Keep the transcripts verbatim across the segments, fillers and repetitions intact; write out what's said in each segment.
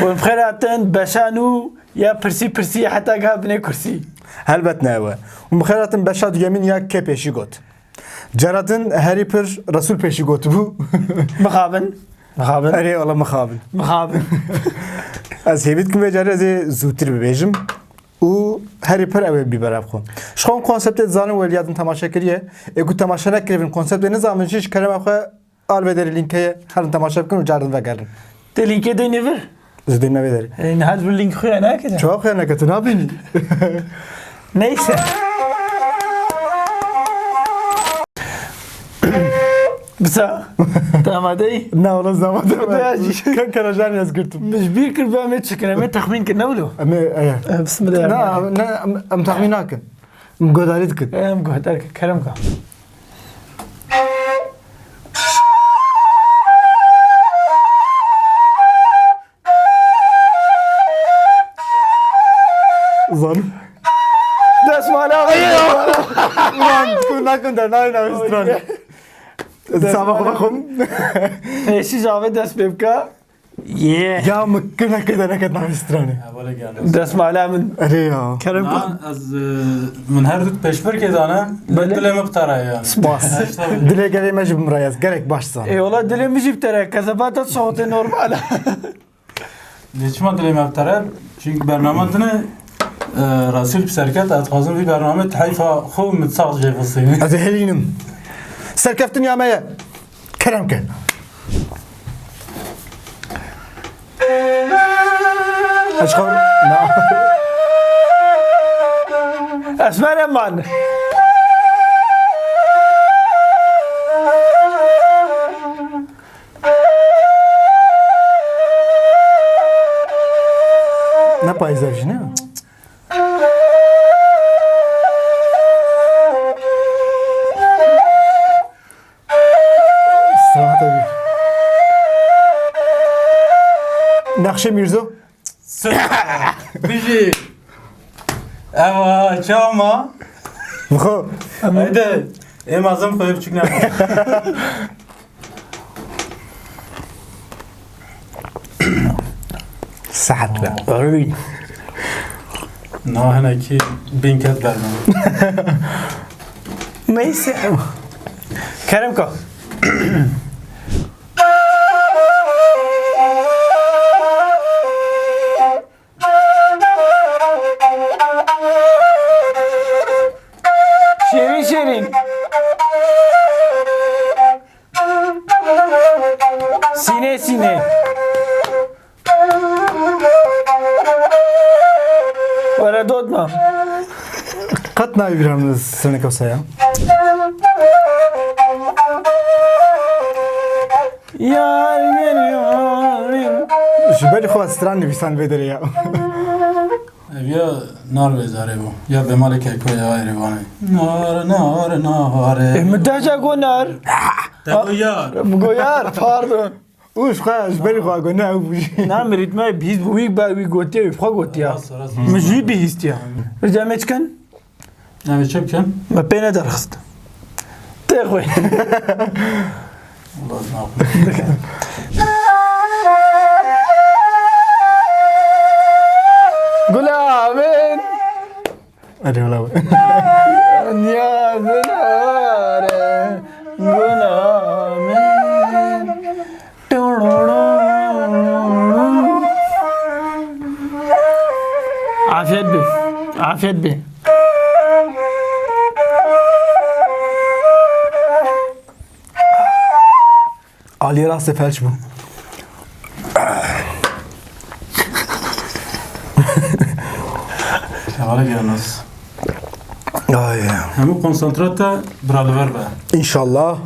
Hûn bi xêr hatin, beşa nû ya pirsî pirsî heta giha binê kursî. Helbet ne ew e. Hûn bi xêr hatin beşa duyemîn ya Kê pêşî got. Cara din herî pir Resûl pêşî gotibû. Mixabin. Mixabin. Erê, wala mixabin. Mixabin. Ez hêvî dikim vê carê ez ê zûtir bibêjim. Û herî pir ew ê bî berav xwe. Ji xwe konseptê dizanin, wê li ya din temaşe kiriye. Ê ku temaşe nekiribin, konseptê nizanin jî, ji kerema xwe al vê derê lînkê ye, herin temaşe bikin û car din vegerin. Te lînkê deynê vir? Ez deynê vê derê. E, niha ji vir lînk xuya nake de. Çawa xuya nake, tu nabînî? Neyse. Bisa, te amadeyî? Na, wala zama te. Te ya jî. Ken kerajan yaz girtim. Min ji bîr kir, ba me çi kirin, em ê texmîn kirin, ne wilo? Em ê, eye. E, bismillah. Na, ne, em, em texmîn nakin. Em guhdarî dikin. Em guhdar kin, kerem ka. Zanim. Destmala wî. Ulan, tu nakin de, nayê navê stran. Sava xwe xum. Pêşî ji avê dest pê bike. Ye. Ya min kir nekir de neket navê stranê. Destmala min. Erê ya. Kerem Na, ez, e, min her du pêşbirkê dane. Belê. Dilê min bi te re ye yani. Spas. Dilê gelê me jî bi min re ye, ez gelek baş zanim. Ê, wala dilê min jî bi te re ye. Kezebata soxtê normal. Lê çima dilê me bi te re? Çünkü bername din e, e, Resûl bi ser ket, ez dixwazim vî bername di heyfa xwe û min sax jê bistînim. Ez ê helînim. Serkeftiniya me ye. Kerem ke. Ez xwe, na. Esmer Eman. Ne payîz ev jî ne? Saet ev. Nexşê Mîrzo. Bijî. Ewa, çawa ma? Xo. Haydi. Ê mazim xwe biçûk ne. Saetle. Erwin. Na hinekî bin ket berdan. Neyse. Kerem ka. Şêrîn şêrîn. Sînê sînê. Were dotma. Qet nayê bîra min straneke wisa ya. Yar gel yarim. Ji berî xwe stran nivîsan vê derê ya. Ev ya nar wê zarê bû. Ya Bemalê Keko ya Erê Wanê. Nar, nar, nar. E, min dehca got nar. Te got yar. Min got yar, pardon. Û ji xwe, ji berî xwe got, ne, ew bû jî. Na, min rîtmê bihîst bû, wî be, wî gotiye, wî bi xwe gotiye. Rast, rast. Min jî bihîstiye. Rica me çi kin? Em ê çi bikin? Me pê nedarxist. Tê xwe. Allah naxwe. Gula min. Hadi ola. Ya gula re, gula min. Afiyet be. Afiyet be. Aliyê rastê felç bû. Şevale gel nas. Ay. Hemû konsantre te bira li ver be. İnşallah.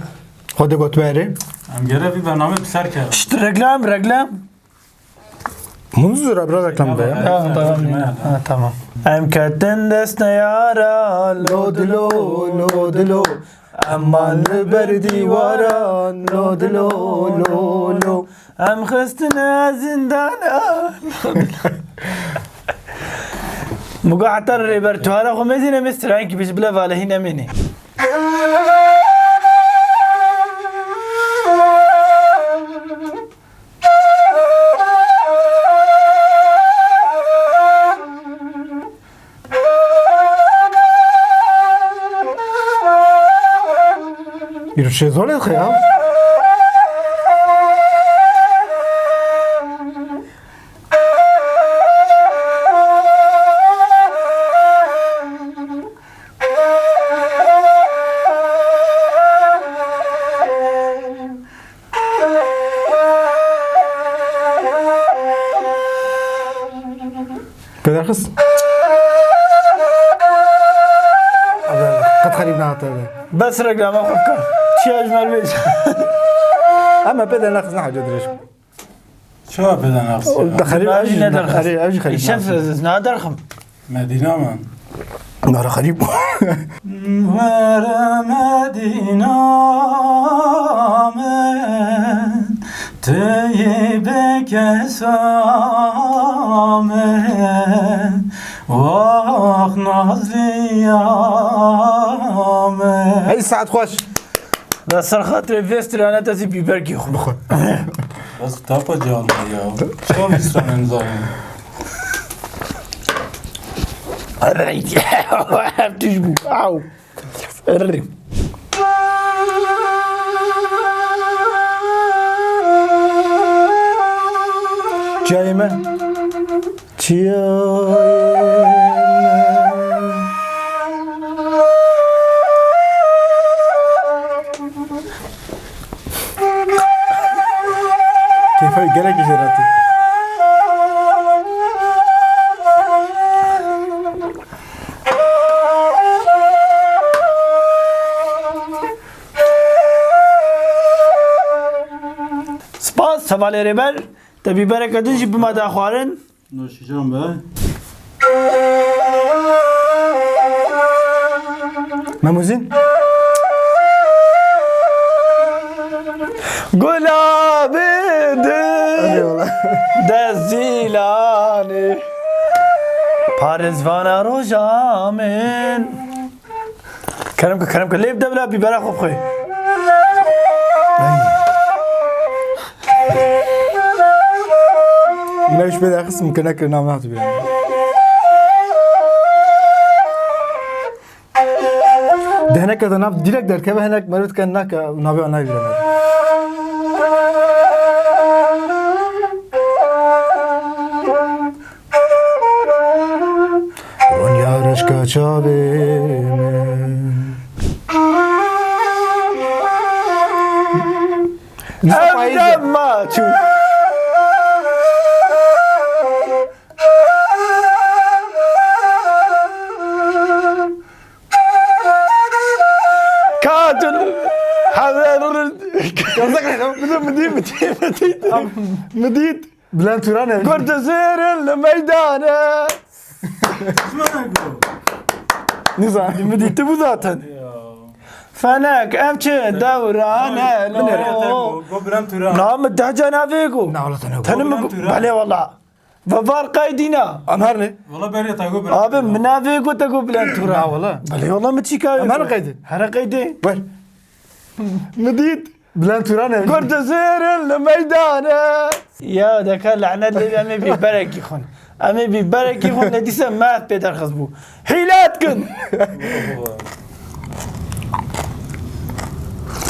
Xwedê got were. Em gere vî bername bi ser kevin. Şşt, reklam, reklam. Hûn zû re bira reklam be ya. Ha, tamam. Ha, tamam. Em ketin dest neyara, lo dilo, lo dilo. Em man li ber dîwaran, lo dilo, lo, lo. Em xistine zindana, lo dilo. Muga heta repertuara xwe mezîne, me strankî bêj bila valehî nemênî. Îro şêzolê dixe ya. Pê derxist. Qet xerîb nehate be. Bes reklama xwe bike. Çiya ji me re bêje. Em ê pê de nexist, ne hewce dirêj. Çawa pê de nexist ya? Xerîb, ev jî, ne derxist? Erê, ev jî xerîb. Îşev nexist. Ez naderxim. Medîna min. Nara xerîb. Were Medîna min, tu yî bike samin, wah nazliya min. Hey, saet xweş. Li ser xatirê vê strane te zî bîberkî xwe. Bixwe. Bas tapa car ya. Çawa vî strane nizanim? Ev tij bû. Aw. Çiyayê me. Çiyayê me. Kêfa gelekî jê re tê. Spas, hevalê rêber, te bîbereke din jî bime da xwarin. Noşijan be. Memuzin. Gulabê din. Eyvallah. Dest zîlanê. Parêzvana roja min. Kerem ke, kerem ke. Lê bide bila bîbera xwe bixwe. Min ew ji pê derxist, min kir nekir, nav nehatiye bîra min. Di hineke de nav direk derkeve, hinek meriv dike nake, navê wan nayê bîra min. Ronya reşka çavê min. Ev dema çû. Kadın. Kazak ne? Midi, midi, midi, midi. Midi. Bülent Turan ev. Kurd zêrin li meydane. Nizam. Min dîtibû zaten. Ya. Felek ev çi dewrane lo. Go, go Bülent Turan. Na min deh cana vê go. Na, wala te ne go. Tenê min go. Bülent Turan. Belê wala. Ve var qeydîna. Em her ne? Wala beriya te go Bülent Turan. Abi min navê go te go Bülent Turan. Na wala. Belê wala min çîka. Em her qeyde. Her qeyde. Ver. Min dît. Bülent Turan ev. Kurd zêrin li meydane. Ya deka lanet lê em ê bîberekî xwin. Em ê bîberekî xwin, ne dîse me pê derxist bû. Hîle dikin.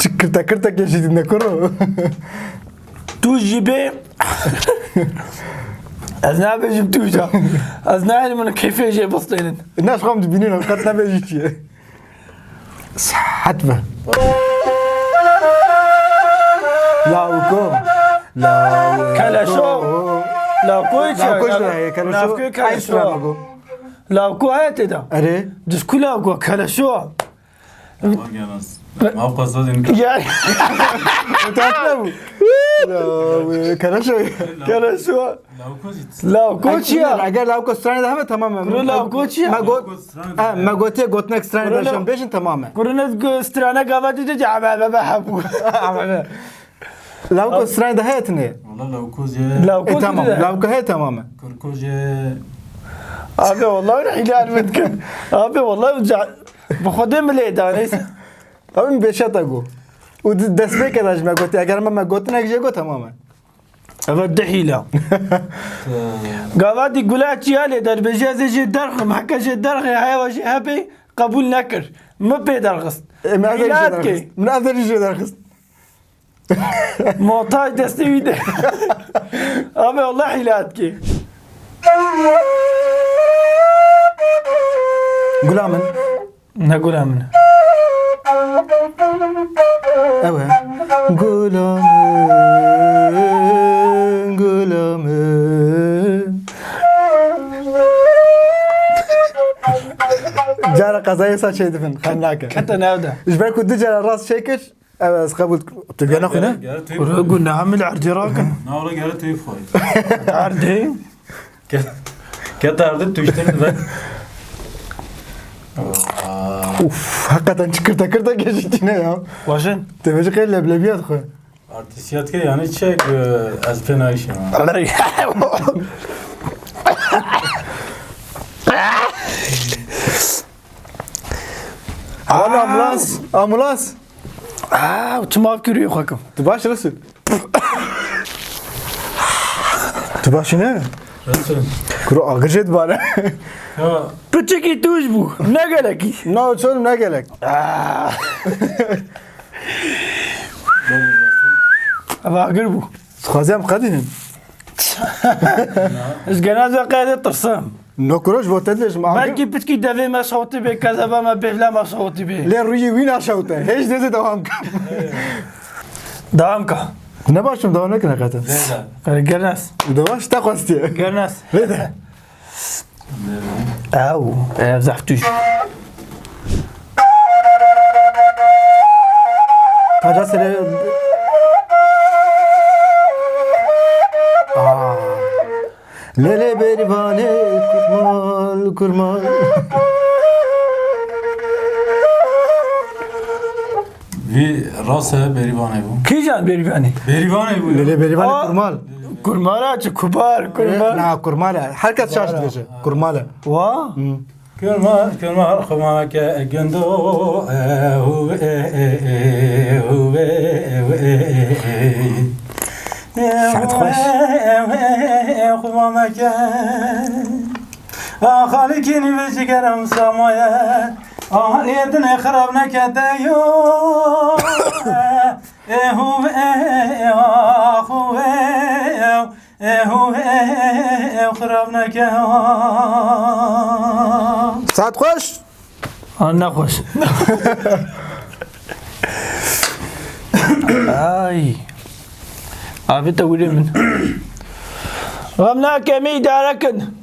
Çi kirte kirte keşî dîne kuro. Tu jî bê. Ez nabêjim tu ca. Ez nayêrim min keyfê jê bistênin. Ne xwam dibînin, qet nebêjî çi ye. Sihet be. Lawko. Lawko. Keleşo. Lawko çi? Lawko çi? Keleşo. Lawko çi? Ay, Keleşo. Lawko heye tê de. Erê. Disku Lawko, Keleşo. Tamam, Yunus. Mavka sazin. Ya. Tatlı bu. Lawko, Keleşo. Keleşo. Lawko zî. Lawko çi ya? Eger Lawko stranê de hebe tamam e. Kuro Lawko çi ya? Me got-, Lawko stranê de ha, hebe. Me gotiye gotinek stranê de şan bêjin tamam e. Kuro ne go-, strane gava dide ca be be be hebu. Lawko stranê de heye tine. Wala Lawko zî. Lawko e, tamam. Lawko heye tamam e. Kurko zî. Abi vallahi hile almet kin. Abi vallahi ca-, bu xwedê mi lê da, neyse. Abi mi beşe ta go. Û di-, destpêke de ji me gotiye. Eger me, me gotinek jê got tamam e. Eve di hîla. Gava dî gula çiya lê derbêjî ez ê jê derxim, heke jê derxê heya jê hebê qebûl nekir. Min pê derxist. E, min ev derî jê derxist. Min ev derî jê derxist. Montaj destê wî de. Abi Allah hîla dike. Gula min. Ne gula min. Ew e. Gula min, gula min. Cara qezayê sa çêdibin, xem nake. Kete navde. Ji ber ku du cara rast çêkir, ew ez qebûl dikim. Tu gene xwîne? Gere, gere tu. Kuro gunah min li erdê rakin. Na, wala gere tu xwî. Erdê? Ke-, kete erdê tu işte ben. Uf, hakikaten çi kirte kirte geçiştine ya. Başın. Te bêjî qey leblebiya dixwe. Artistiyat ke yani çek, e, ez pê nayişim ha. Lan ambulans, ambulans. Aa, tu mav kiriyor hakim. Tu baş Resul. Tu baş ne? Resul. Kuro agir jê dibare. Ya. Piçekî tûj bû. Ne gelekî. Na, çon ne gelek. Aa. Ev agir bû. Dixwazim qedînim. Ez genelde qeyde tirsim. No kuro ji bo te dibêjim, agir. Belkî piçkî devê me şewtî bê, kezeba me bêvle me şewtî bê. Lê rûyê wî naşewte. Hêj dê dewam ke. Dewam ke. Ne baş im, dewam nekine qete. Lê de. Gernes. Dewa ji te xwestiye. Gernes. Lê de. Ew, ev zehf tûj. Taca serê. Aa. Lê lê Bêrîvanê kurmal, kurmal. Vî rast e, Bêrîvanê bû. Kîjan Bêrîvanê? Bêrîvanê bû ya. Lê lê Bêrîvanê Aa, kurmal. Kurmala çi kubar, kurmal. Na, kurmal e. Her kes şaş dibêje. Kurmal e. Wa? Hı. Kurmal, kurmal, xumake gundo, e, hu, e, e, e, hu, e, e, e, e, e. Saet xweş. Xumameke. A xalikî nîvê jigeram samaye. A lê dinê xirab neke deyo. E, hu, e, e, a, hu, e, e, e, hu, e, e, e, xirab neke. Saet xweş. Ha, nexweş. Ay. Abi te wile min. Xemnake me îdare kin.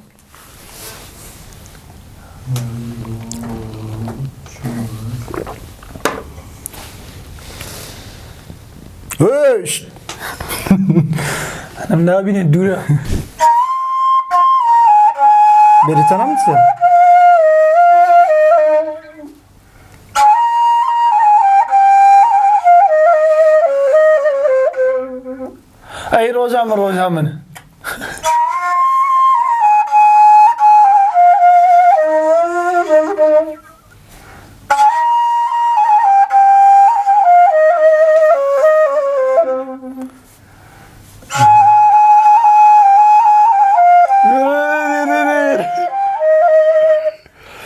Hişt! Em nabînin dûr e. Bêrîtana min çi? Ey roja min, roja min.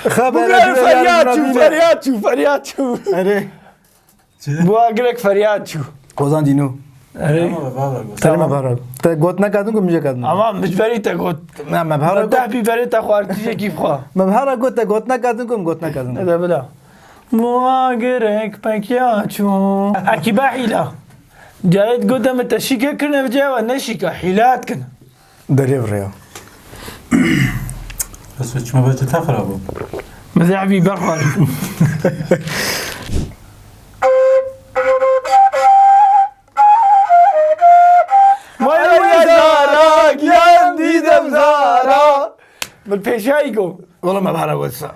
Xebere Bû feryad çû, feryad çû, feryad çû. Erê. Çi? Bû agirek feryad çû. Ozan Dîno. Erê. Tamam, baba, baba. Tamam. Te got nekerdin ku min jê kerdin. Ama min ji berî te got. Na, me bihara got. Deh bî berê te xwar tijekî bixwa. Me bihara got, te got nekerdin ku min got nekerdin. Ede bila. Bû agirek pekya çû. Ekîba hîla. Carê digote min te şîke kirine, bi cihê we neşîka, hîla dikin. Derê bi rêya. Bes çima be te xirab bû? Min zehbî berxwar. Vay vay vay zara, giyan dîdem zara. Min pêşayî got. Wala me bihara wesa.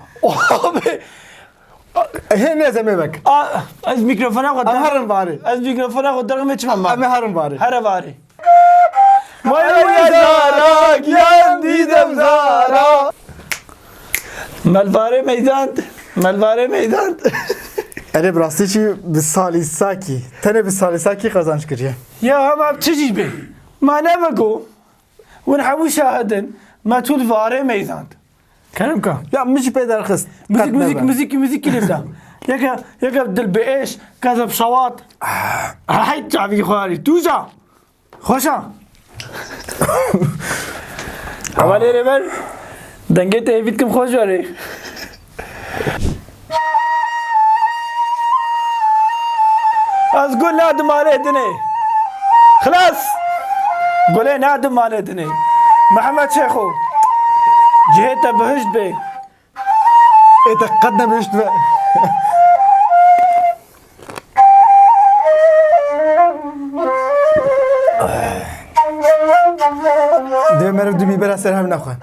Abi. Hê ne zemê bek. A, ez mikrofona xwe Em herin varê. Ez mikrofona xwe derximê çima ma. Em herin varê. Here varê. Vay vay vay zara, giyan dîdem zara. Melvarê meydan. Melvarê meydan. Erê, bi rastî jî bi salîsakî. Tenê bi salîsakî qazanç kiriye. Ya hema çi jî bê. Ma ne bego. Win hemû şahid in. Me tu li varê meydan. Kerem ka. Ya min jî pê derxist. Müzik, müzik, müzik, müzik kilim da. Yeke, yeke dil bi êş, kezeb şewat. Hey çavî xwarî, tûja. Xweşa. Ama lêrê ber, dengê te hêvî dikim xweş were. Ez gul nadim alê dinê. Xilas. Gulê nadim alê dinê. Mehmet Şêxo. Cihê te bihişt bê. Ê te qet nebihişt be. Dê meriv du bîbera ser hev nexwe.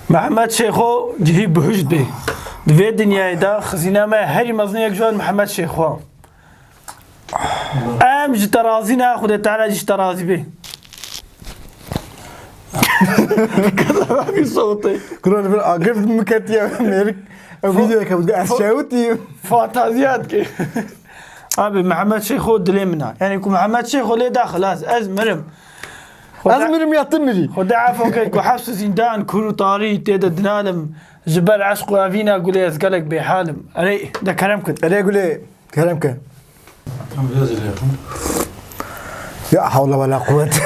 Mehmet Şêxo cihî bihişt bê. Di vê dinyayê de xizîna me herî mezin yek ji wan Mehmet Şêxo. Em ji te razî ne, Xwedê Teala jî ji te razî bê. Kira li vir agir min ketiye mêrik. Ew vîdeoyeke bû, ez şewitî. Fantaziya dike. Abi, Mehmet Şêxo dilê min a. Yani ku Mehmet Şêxo lê da xilas, ez mirim. Ez mirim ya tu mirî. Xwedê efo ke ku hefs û zîndan, kûr û tarî tê de dinalim. Ji ber eşq û evîna gulê ez gelek bêhal im. Erê, de kerem kir. Erê gulê, kerem ke. Em biraz ilerleyelim. Ya havle ve la kuvvet.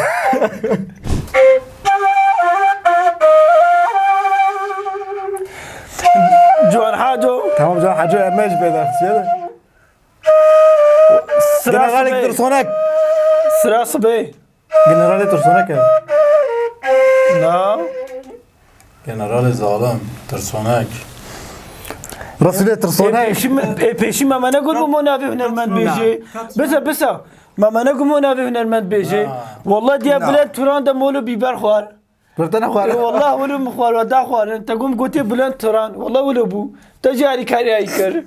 Ciwan Haco. Tamam Ciwan Haco, em ji pê de xistiye de. Sıra Generalek sıbê. Tirsonek. Sıra sıbê. Generalê tirsonek e. Na. Generalê zalim, tirsonek. Resulê tirsonek. Ê pêşî me, ê pêşî me, me negot bû mo navê hunermend bêjê. Katman. Bisa, bisa. Me, me negot mo navê hunermend bêjê. Ha. Wallah diye Na. Bülent Turan de molo bîber xwar. Rifte nexwar. Ê, wallah wilo min xwar, we da xwarin. Te gom gotê Bülent Turan. Wallah wilo bû. Te jî alîkariyayî kir.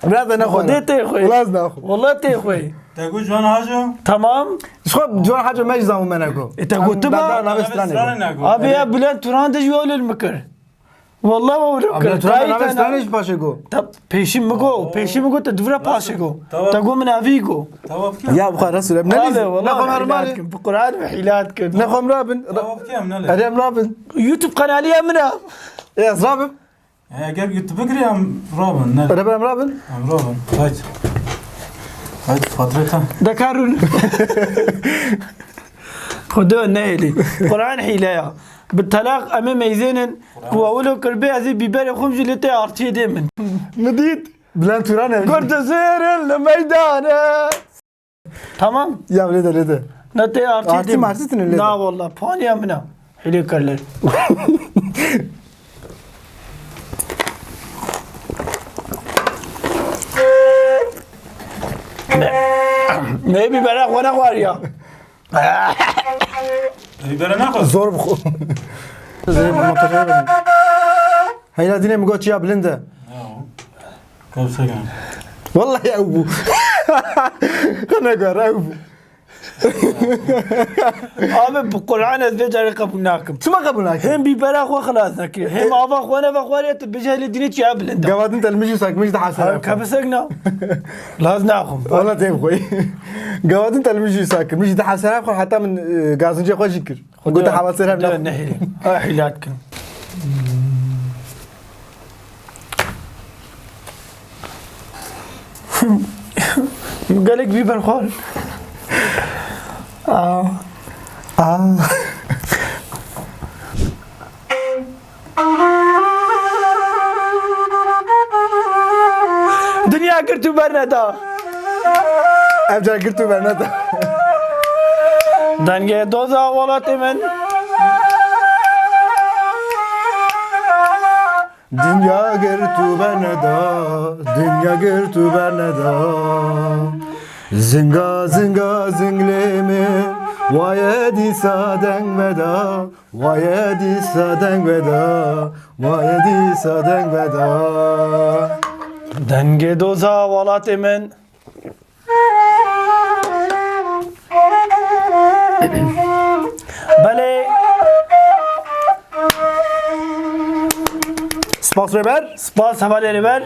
Biraz da nexwar. Xwedê tê xwe. Wala ez naxwe. Wallah tê xwe. Te got Ciwan Haco? Tamam. Ji xwe Ciwan Haco me jî zamo me neko. E, te gotiba? Da, da, navê stranê go. Abi ya Bülent Turan de jî wilo min kir. Wallah wilo kir. Abi Turan navê stranê jî paşê go. Pêşî min go, pêşî min go te duvra paşê go. Tamam. Te go min avî go. Tamam. Ya bu kadar süre. Ne diyorsun? Abi, wallah ne kom hermali? Bi Kur'an ve hîlat kir. Ne kom rabin? Tamam, kim, ne le? Erem rabin. YouTube kanalî ya min a. E, ez rabim. E, eger YouTube bigirî em rabin, ne? Erem em rabin. Em rabin. Hayt. Hayt, fatreta. Dekarun. Xudo nehêlî. Quran hîle ya. Bi telaq em ê meyzênin. Ku ewilo kir bê ez ê bîberê xwe jî lê tê artiyê dê min. Min dît. Bülent Turan ev. Kurd zêrin li meydane. Tamam. Ya lê de, lê de. Ne tê artiyê dê min. Artî martî tine lê de. Na wallah, paniya min a. Hîlê kerler. Ne? Ne bîbera xwe nexwariya. Bîbera naxwe. Zor bixwe. Heyla dînê min got çiya bilind e. Kevsegen. Wallahi ew bû. Qe negar ew bû. Abi, bi Qur'an ez vê carê qebûl nakim. Çima qebûl nakî? Hem bîbera xwe xilas nekî, hem ava xwe neve xwarê, tu bêje hêlê dînê çiya bilind e. Gava din te li min jî wisa kir, min jî diha ser ev xwe. Kevsek na. Laz naxwim. Wala têm xwe. Gava din te li min jî wisa kir, min jî diha ser ev xwe, heta min, e, gazincê xwe jî kir. Gote heval ser ev naxwim. Nehêlî. Ha, hîlat kin. Gelek bîber xwarin. Aa. Aa. Dinya girt û berneda. Ev car girt û berneda. Dengê doza welatê min. Dinya girt û berneda, dinya girt û berneda. Zinga, zinga, zinglê min, waye dîsa deng veda, waye dîsa deng veda, waye dîsa deng veda. Dengê doza welatê min. Belê. Spas Rêber. Spas hevalê Rêber.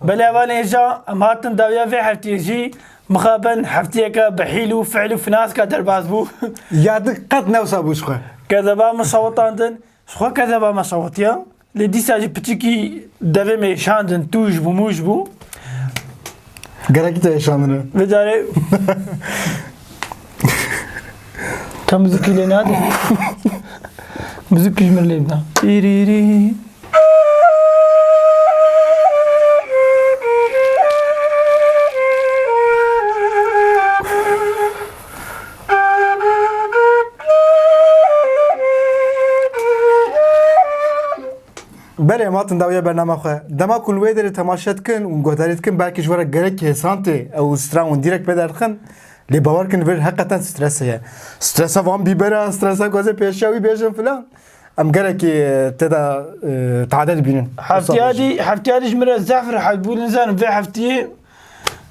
Belê hevalên hêja, em hatin dawiya vê heftiyê jî mixabin heftiyeke bi hîl û fiil û finaska derbas bû. Ya din qet newsa bû ji xwe. Kezeba min şewitandin. Ji xwe kezeba me şewitiya. Lê dîsa jî piçikî devê me êşandin, tûj bû, mûj bû. Gerekî te êşandine. Vê carê te muzikî lê nade. Muzikî ji min lê bida. Îrîrî. Belê, em hatin dawiya bernama xwe. Dema ku li wê derê temaşe dikin û guhdarî dikin, belkî ji we re gerek hêsan tê ew stran hûn dîrek pê derdixin. Lê bawer kin vir heqeten stres heye. Stresa van bîbera, stresa ku ez ê pêşiya wî bêjim filan. Em gerekî, e, tê de, e, tade dibînin. Heftiya dî, heftiya dî ji min re zehf rehet bû, nizanim vê heftiyê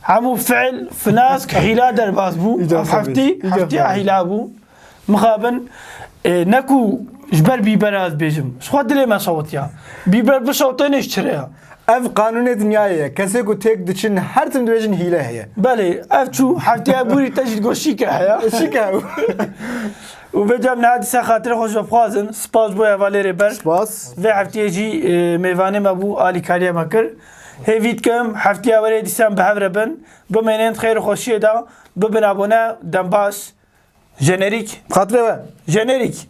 hemû fiil, finask, hîla derbas bû. Îcar Ev heftî, sabî. Îcar hîla bû. Mixabin, e, ne ku ji ber bîbera ez bêjim. Ji xwe dilê me şewitiya. Bîber bişewitê nê ji çi re ya? Ev qanûnê dinyayê ye. Kesê ku têk diçin her tim dibêjin hîle heye. Belê, ev çû heftiya bûrî te jî digot şîke heye. Şîke hew. Û vê cem niha dîsa xatirê xwe ji we bixwazin. Spas ji bo hevalê rêber. Spas. Vê heftiyê jî, e, mêvanê me bû, alîkariya me kir. Hêvî dikim heftiya werê dîsan bi hev re bin. Bimênin di xêr û xweşiyê de. Bibin abone. Dem baş. Jenerîk. Xatirê we. Jenerîk.